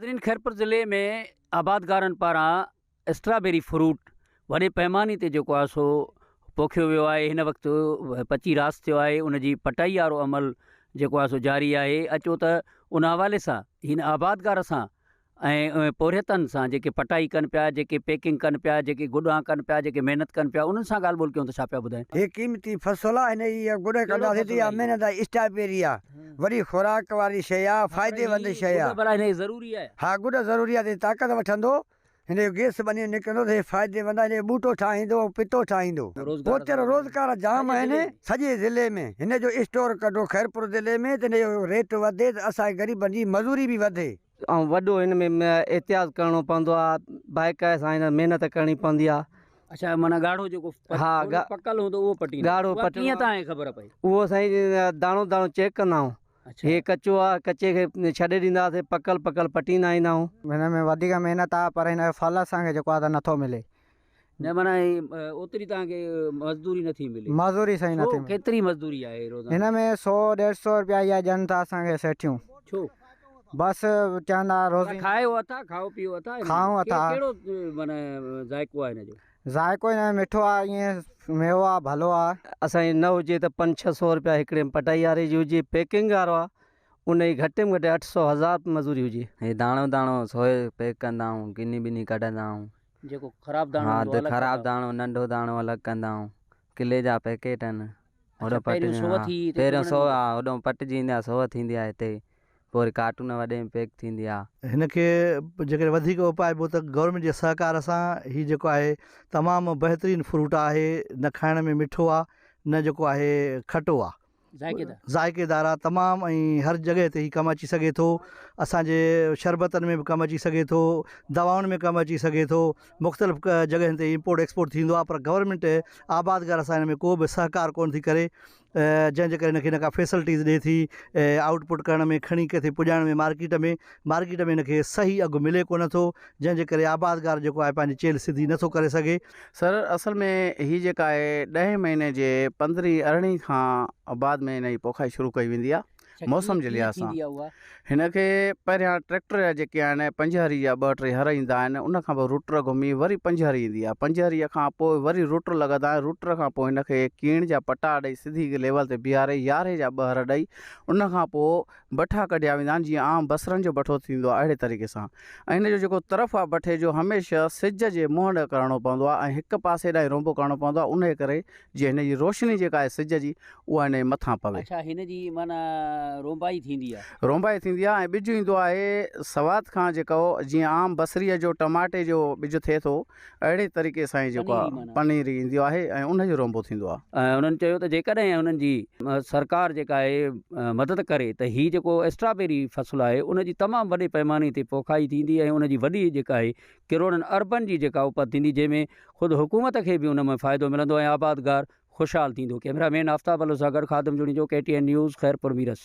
ناظرين خيرپور ضلعي ۾ آبادگارن پاران اسٽرابيري فروٽ وڏي پئماني تي جيڪو آهي سو پوکيو ويو آهي هن وقت پچي راس ٿيو آهي ان جي پٽائي وارو عمل جيڪو آهي سو جاري آهي اچو ته ان حوالي سان هن آبادگار سان ۽ پورهيتن سان جيڪي پٽائي ڪن پيا جيڪي پيڪنگ ڪن پيا جيڪي گڏان ڪن پيا جيڪي محنت ڪن پيا انهن سان ڳالهه ٻولهه ڪيون ته ڇا پيا ٻڌائين. هي قيمتي فصل آ هن جي گڏ ڪنداسين ته اها محنت آ اسٽرابيري آ وڏي خوراڪ واري شيء آ فائديمند شيء آ. گڏ ڀلا هن جي ضروري آهي. ها گڏ ضروري آ ته طاقت وٺندو هن جو گيس ٻني ۾ نڪرندو ته هي فائديمند آ هن جو ٻوٽو ٺاهيندو ۽ پتو ٺاهيندو. پوچر روزگار جام آهن سڄي ضلعي ۾ هن جو اسٽور ڪڍو خيرپور ضلعي ۾ ته هن جو ريٽ وڌي ته اسان غريبن جي مزوري به وڌي. ۽ وڏو هن ۾ احتياط ڪرڻو پوندو آ بائڪ سان هن محنت ڪرڻي پوندي آ. اڇا معنيٰ ڳاڙهو جيڪو ها پڪل هوندو اهو پٽيندا ڳاڙهو اها پٽڻو ڪيئن توهان کي خبر پئي؟ اهو سائين داڻو داڻو چيڪ ڪندا آهيون هي ڪچو آ ڪچي کي ڇڏي ڏينداسين پڪل پڪل پٽيندا ايندا آهيون. هن ۾ وڌيڪ محنت آ پر هن جو ڦل اسان کي جيڪو آ ته نٿو ملي. نه معنيٰ اوتري توهان کي مزدوري نٿي ملي. مزوري صحيح ڇو نٿي ملي. ڪيتري مزدوري آهي روزاني؟ هن ۾ سو ڏيڍ سو روپيا اها ڏين ٿا اسان کي سيٺيون. ڇو؟ بس چوندا روزي. کايو اٿا کائو پيو اٿا؟ کائون اٿا. ڪهڙو معنيٰ ذائقو آهي هن جو؟ ذائقو هن جو مٺو آ ائين ميوو آ ڀلو آ. اسان جي نه هجي ته پنج ڇهه سو روپيا هڪڙي پٽائي واري جي هجي پيڪنگ وارو آ ان جي گهٽ ۾ گهٽ اٺ سو هزار مزوري هجي. هي داڻو داڻو سوئي پيڪ ڪندا آهيون ڪني ٻني ڪڍندا آهيون. جيڪو خراب داڻو ها هوندو الڳ خراب ڪندا. داڻو ننڍو داڻو الڳ ڪندا آهيون ڪلي جا پيڪيٽ آهن هوڏو اڇا پهريون پٽجي سوء ها ٿي هتي پهريون چوڻ سو ۾ ها هوڏو پٽجي ايندي آهي سوء ٿيندي آهي هتي پوء وري ڪارٽون وڏي ۾ پيڪ ٿيندي آهي. هن کي جيڪڏهن وڌيڪ اپائبو ته گورنمينٽ جي سهڪار سان هي جيڪو آهي تمام بهترين فروٽ آهي نه کائڻ ۾ مٺو آهي نه جيڪو آهي کٽو آهي. ذائقيدار آ تمام ۽ هر جڳهه تي هي ڪم اچي سگهي ٿو اسان جي شربتن ۾ به ڪم اچي سگهي ٿو دوائن ۾ ڪم اچي سگهي ٿو مختلف جڳهين تي امپورٽ ايڪسپورٽ ٿيندو آ پر گورنمينٽ آبادگار سان هن ۾ ڪو به سهڪار ڪون ٿي ڪري جنهن جي ڪري هن کي نه ڪا فيسلٽيز ڏي ٿي آئوٽ پٽ ڪرڻ ۾ کڻي ڪٿي پڄائڻ ۾ مارڪيٽ ۾ مارڪيٽ ۾ هن کي صحيح اگهه ملي ڪونه ٿو جنهن جي ڪري آبادگار جيڪو آهي پنهنجي چيلهه سڌي نٿو ڪري سگهي. سر اصل ۾ هي جيڪا آهي ڏهين مهيني جي پندرهين ارڙهين کان بعد ۾ هن جي پوکائي شروع ڪئي ويندي آهي موسم جي لحاظ سان هن کي پهريان ٽريڪٽر جا جيڪي آهن پنجهري جا ٻه ٽي هر ايندا آهن ان کان پوء روٽر گهمي وري پنجهري ايندي آهي پنجهري کان پوء وري روٽر لڳندا آهن روٽر کان پوء هن کي ڪيڻ جا پٽا ڏئي سڌي ليول تي بيهاري يارهين جا ٻه هر ڏئي ان کان پوء بٺا ڪڍيا ويندا آهن جيئن عام بصرن جو بٺو ٿيندو آهي اهڙي طريقي سان ۽ هن جو جيڪو طرف آهي بٺي جو هميشه سج جي منهن ڏانهن ڪرڻو پوندو آهي ۽ هڪ پاسي ڏانهن رونبو ڪرڻو پوندو آهي انهي ڪري جيئن هن جي روشني جيڪا آهي سج جي اها هن جي مٿان پوي. اڇا هن جي معنيٰ رونبائي ٿيندي آهي. رونبائي ٿيندي آهي ۽ ٻج ايندو آهي سوات کان جيڪو جيئن عام بصريء جو ٽماٽي جو ٻج ٿئي ٿو اهڙي طريقي سان ئي جيڪو آهي پنيري ايندي آهي ۽ ان جو رونبو ٿيندو آهي. انهن چيو ته جيڪڏهن انهن جي سرڪار جيڪا آهي مدد ڪري ته هي جيڪو اسٽرابيري فصل آهي ان جي تمام وڏي پئماني تي پوکائي ٿيندي ۽ ان جي وڏي جيڪا آهي ڪروڙن اربن جي جيڪا اپت ٿيندي جنهن ۾ خود حڪومت کي به ان ۾ فائدو ملندو ۽ آبادگار خوشحال ٿيندو ڪئميرا مين آفتاب علو سان گڏ Khadim Junejo K T N news Khairpur Mirs.